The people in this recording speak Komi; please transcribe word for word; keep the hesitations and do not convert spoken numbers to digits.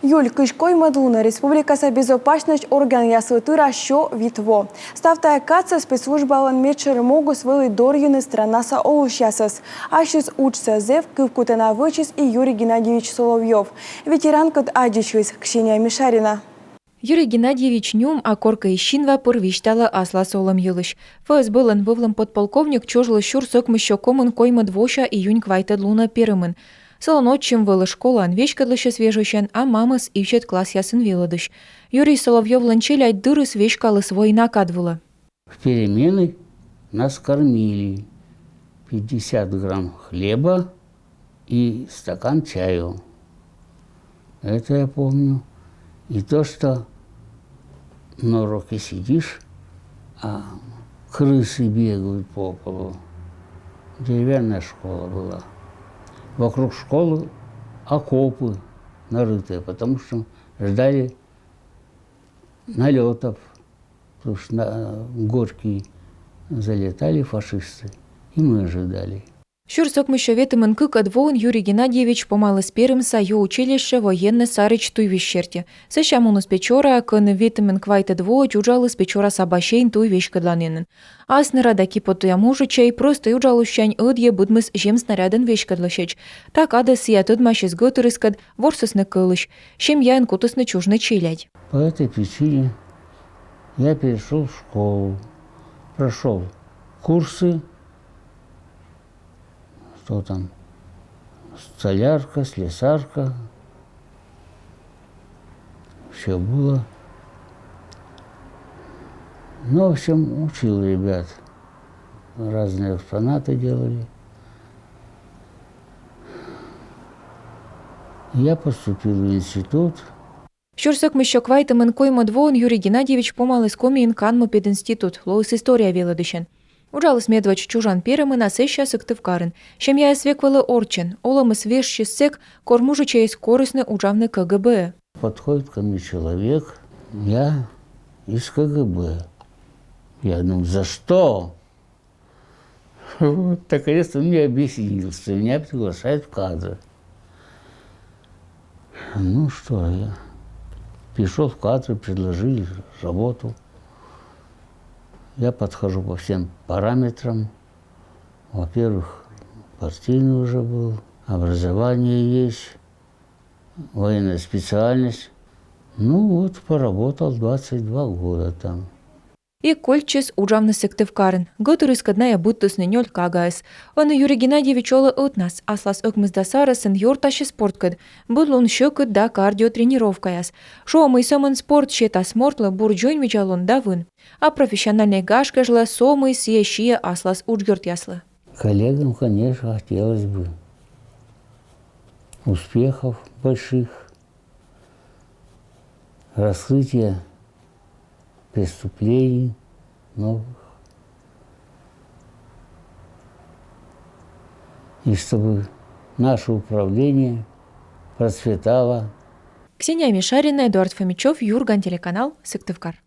Июль кызь коймӧд лунӧ республикаса безопасность органъяслы тыра сё вит во. Став тайӧ кадсӧ спецслужбалӧн медшӧр могыс вӧлі дорйыны странаса олысьясӧс. Ассьыс уджсӧ зэв кывкутана вӧчис и Юрий Геннадьевич Соловьёв. Ветеранкӧд аддзысьліс Ксения Мишарина. Юрий Геннадьевич нюм, а коркӧ и синва пыр висьталӧ аслас олӧм йылысь. ФСБ-лӧн вӧвлӧм подполковник чужліс сюрс ӧкмыссё комын коймӧд вося июнь квайтӧд лунӧ перымын. Сылӧн отчим вӧлі школаын веськӧдлысьӧс вежысьӧн, а мамыс ивсьӧд классъясын велӧдысь. Юрий Соловьёвлӧн челядь дырыс веськаліс война кад вылӧ. В перемены нас кормили: пятьдесят грамм хлеба и стакан чаю. Это я помню. И то, что на уроке сидишь, а крысы бегают по полу. Деревянная школа была. Вокруг школы окопы нарытые, потому что ждали налетов, потому что на Горький залетали фашисты, и мы ожидали. Сюрс ӧкмыссё ветымын кыкӧд воын Юрий Геннадьевич помаліс Перымса ю училище военнӧй саридз туйвизь серти. Сэсся муніс Печораӧ, кӧні ветымын квайтӧд воӧдз уджаліс Печораса бассейн туй веськӧдланінын. Асныра да киподтуя мужичӧй, простӧй уджалысьсянь ӧдйӧ быдмис земснарядӧн веськӧдлысьӧдз. Та кадӧ сійӧ тӧдмасис гӧтырыскӧд, ворсісны кӧлысь. Семьяӧн кутісны чужны челядь. По этой причине я перешёл в школу, прошёл курсы, что там, столярка, слесарка, всё было. Ну, в общем, учил ребят. Разные экспонаты делали. Я поступил в институт. Сюрс ӧкмыссё квайтымын коймӧд воын Юрий Геннадьевич помаліс Комиын канму пединститут, лоис история велӧдысьӧн. Уджаліс медводз чужан Перымын, а сэсся Сыктывкарын. Семьяыс век вӧлі орччӧн, олӧмыс вежсис сэк, кор мужичӧйӧс корисны уджавны КГБ-ӧ. Подходит ко мне человек: «Я из КГБ». Я думаю: «За что?» Вот, наконец-то он мне объяснил, что меня приглашают в кадры. Ну что, я пришёл в кадры, предложили работу. Я подхожу по всем параметрам. Во-первых, партийный уже был, образование есть, военная специальность. Ну вот, поработал двадцать два года там. И кольччис уджавны Сыктывкарын. Гӧтырыскӧд найӧ быдтісны нёль кагаӧс. Ӧні Юрий Геннадьевич олӧ ӧтнас, аслас ӧкмысдас арӧсӧн ёртасис спорткӧд. Быд лун сьӧкыд да кардиотренировкаяс. Шуӧ, мый сӧмын спорт сетас мортлы бур дзоньвидзалун да вын. А профессиональнӧй гаж кежлӧ со мый сійӧ сиӧ аслас уджъёртъяслы. Коллегам, конечно, хотелось бы успехов больших, раскрытия преступлений новых. И чтобы наше управление процветало. Ксения Мишарина, Эдуард Фомичёв, «Юрган» телеканал, Сыктывкар.